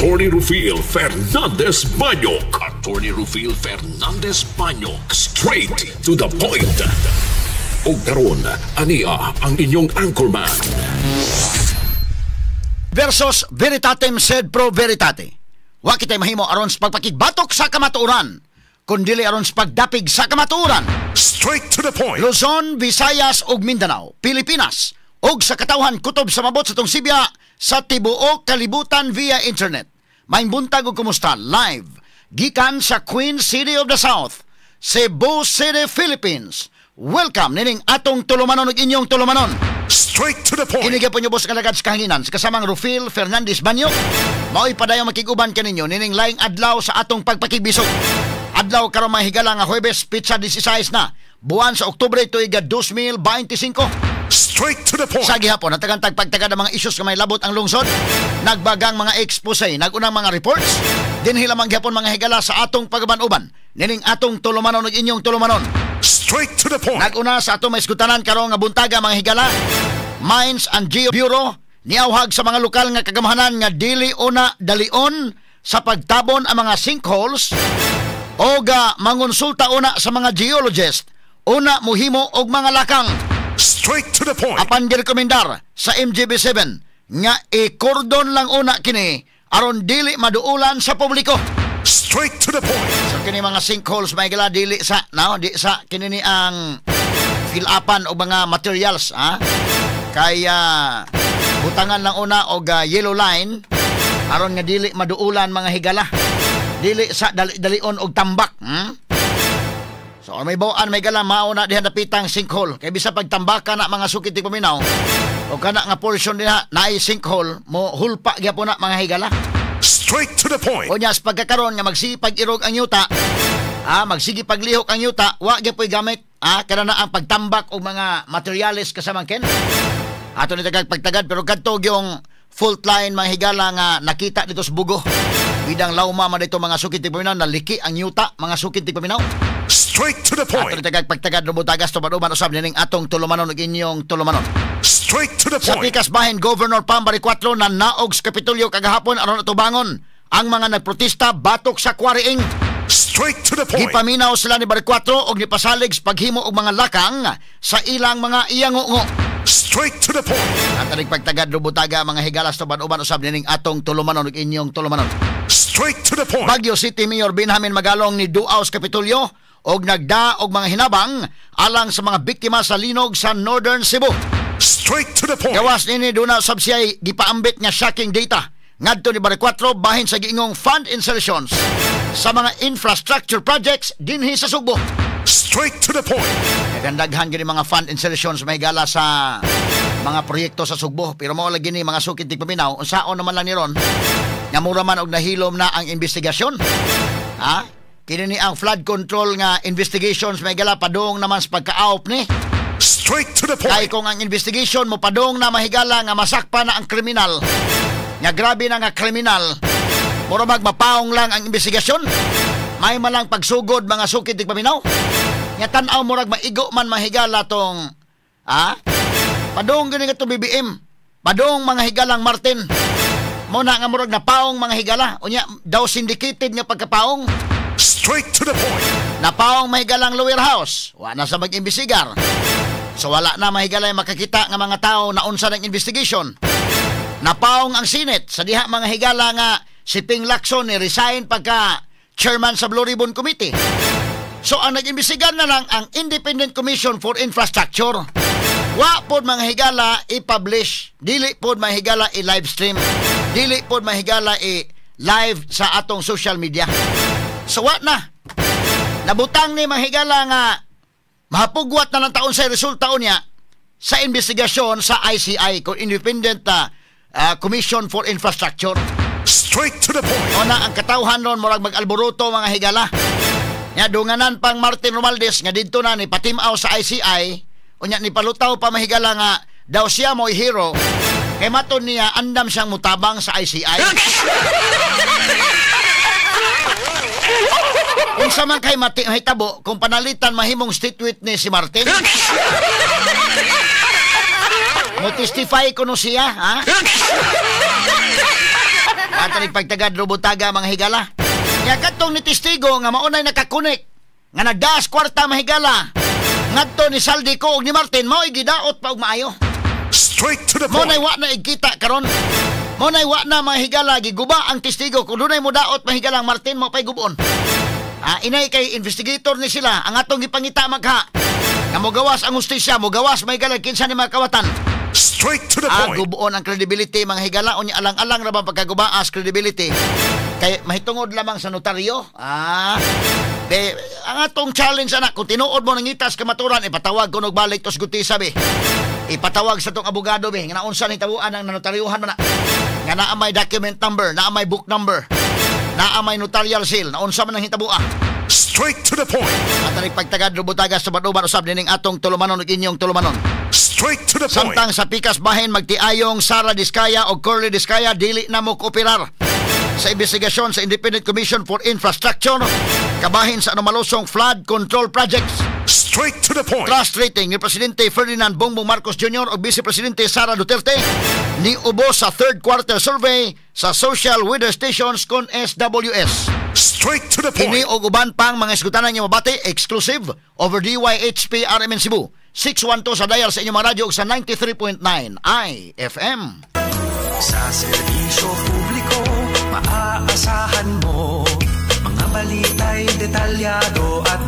Attorney Rufil Fernandez Banyok. Attorney Rufil Fernandez Banyok. Straight to the point. Og karon, ania ang inyong anchorman. Versus veritatem sed pro veritate. Wa kitay mahimo aron sa pagpakigbatok sa kamatuoran, kundili aron sa pagdapig sa kamatuoran. Straight to the point. Luzon, Visayas ug Mindanao, Pilipinas ug sa katawhan kutob sa mabot sa tong sibya sa tibuok kalibutan via internet. Maayong buntag ug kumusta live gikan sa Queen City of the South, Cebu City, Philippines. Welcome nining atong tulumanon ug inyong tulumanon. Straight to the point. Kini gyapon boss kalagad sa kahanginan sa kasamang Rufil Fernandez Banyo. Mao'y padayong makig-uban kaninyo nining laing adlaw sa atong pagpakigbisog. Adlaw karon, mga higala, nga Huwebes, petsa 16 na buwan sa Oktubre, tuig 2025. Straight to the point. Sa gihapon, natagantag pagtagad ang mga issues nga may labot ang lungsod, nagbagang mga expose, nagunang mga reports, dinhi lamang gihapon, mga higala, sa atong pagaban-uban nining atong tulumanon ug inyong tulumanon. Straight to the point. Naguna sa atong maisgutanan karon nga buntaga, mga higala, Mines and Geo Bureau niauhag sa mga lokal nga kagamhanan nga dili una dalion sa pagtabon ang mga sinkholes o ga mangonsulta una sa mga geologist una muhimo og mga lakang. Straight to the point. Apan girekomendar sa MGB7 nga i-cordon lang una kini aron dili maduulan sa publiko. Straight to the point. So kini mga sinkholes, may gala, dili sa no di sa kini ni ang fill upan og mga materials, ha, kaya butangan lang una og yellow line aron nga dili maduulan, mga higala, dili sa dali dalion og tambak. So may bawaan may gala, mao na diha dapitang sinkhole, kay bisa pagtambaka na, mga sukit ti paminaw, o kana nga portion diha naay sinkhole, mo hulpa gyapon na, mga higala. Straight to the point. Unya sa pagkakaron nga magsige pag-irog ang yuta, magsige paglihok ang yuta, wa gyud gamit, kana na ang pagtambak og mga materyales kasamang ken. Ato ni tagag pagtagad, pero kadto yung fault line, mga higala, nga nakita dito sa Bugo. Bidang lauma man dito, mga sukit ti paminaw, naliki ang yuta, mga sukit ti paminaw. Straight to the Ato point. ni tagag pagtagad no butagas tumaduman usab nining atong tulumanon ug inyong tulumanon. Straight to the Sa point. pikas bahin, Governor Pam Baricuatro na naog sa Kapitolyo kagahapon aron atubangon ang mga nagprotesta batok sa quarrying. Straight to the point. Gipaminaw sila ni Baricuatro og nipasalig sa paghimo og mga lakang sa ilang mga iyangungo. Straight to the point. At aning pagtagad rubutaga, mga higalas, tuban-uban usab nining atong tulumanon ug inyong tulumanon. Straight to the point. Baguio City Mayor Benjamin Magalong ni duaw sa Kapitolyo og nagda og mga hinabang alang sa mga biktima sa linog sa Northern Cebu. Straight to the point. Gawas nini, duna sab siya'y gipaambit nga shocking data ngadto ni Baricuatro bahin sa giingong fund insertions sa mga infrastructure projects dinhi sa Sugbo. Straight to the point. Nagandaghan gini mga fund insertions, may gala, sa mga proyekto sa Sugbo. Pero mao lagi ni, mga sukit ti paminaw, unsaon naman lang ni ron nga mura man og nahilom na ang investigasyon. Ha? Kini ni ang flood control nga investigations, may gala, padung naman sa pagka-out ni. Straight to the Kay point. kung ang investigation mo padung na, mahigala, nga masakpa na ang kriminal, nga grabe na nga kriminal, mura mag mapaong lang ang investigasyon. May malang pagsugod, mga sukit ti paminaw. Nga tan-aw murag maigo man, mahigala, tong padung gani nga to BBM. Padung, mga higalang, Martin. Mo na nga murag napaong, mga higala. Unya daw syndicated nga pagkapaong. Straight to the point. Napaong mahigalang lower house. Wa na sa mag-imbestigar. So wala na, mahigala, makakita nga mga tao na unsa ng investigation. Napaong ang Senate sa diha, mga higala, nga si Ping Lacson ni resign pagka chairman sa Blue Ribbon Committee. So ang nag-imbestigar na lang ang Independent Commission for Infrastructure. Wa pod, mga higala, i-publish, dili pod, mga higala, i-live stream. Dili pod, mga higala, i-live sa atong social media. So wa na. Nabutang ni, mga higala, nga mahapugwat na lang taon sa resulta unya sa investigasyon sa ICI, kung Independent Commission for Infrastructure. Straight to the point. O na ang katawhan ron murag mag-alboroto, mga higala. Nya dunganan pang Martin Romualdez nga didto na ni patimaw sa ICI, unya ni palutaw pa, mahigala, nga daw siya mo'y hero. Kay maton niya andam siyang mutabang sa ICI. Unsa man kay mati mahitabo kung panalitan mahimong state witness si Martin? Mo testify kuno siya, ha? Ato pagtagad robutaga, mga higala. Nya kadtong ni testigo nga maunay nakakunik nga nagdaas kwarta, mahigala, ngadto ni Zaldy Co og ni Martin, mao gidaot pa og maayo. Straight to the Mo point. Nay wa na igkita karon. Mo nay wa na, mga higala, giguba ang testigo. Kung dunay mo daot, mahigalang Martin mo pay gubon. Ah, inay kay investigator ni sila ang atong gipangita magha. Nga mogawas ang hustisya, mogawas, mahigala, kinsa ni mga kawatan. Straight to the Ah, point. Guboon ang credibility, mga higala, unya alang-alang ra ba pagkagubaas credibility. Kay mahitungod lamang sa notaryo. Ah, de, ang atong challenge ana, kung tinuod mo nangitas kamaturan, ipatawag ko og balik tos gutisa be. Ipatawag sa tong abogado be, nga naunsa ni tabuan ang nanotaryuhan man na. Nga naa may document number, naa may book number, naa may notarial seal, naunsa man ang hitabua. Straight to the point. At ang pagtagad rubutaga sa baduban usab nining atong tulumanon ug inyong tulumanon. Straight to the point. Samtang sa pikas bahin, magtiayong Sara Diskaya o Curly Diskaya dili na mo kooperar sa investigasyon sa Independent Commission for Infrastructure kabahin sa anomalosong flood control projects. Straight to the point. Trust rating ni Presidente Ferdinand Bongbong Marcos Jr. o Vice Presidente Sara Duterte ni ubo sa third quarter survey sa Social Weather Stations kon SWS. Straight to the Kini point. og uban pang mga isgutanan niyo mabati exclusive over DYHP RMN Cebu. 612 sa dial sa inyong mga radyo ug sa 93.9 IFM. Sa serbisyo publiko, maaasahan mo. Mga balita'y detalyado at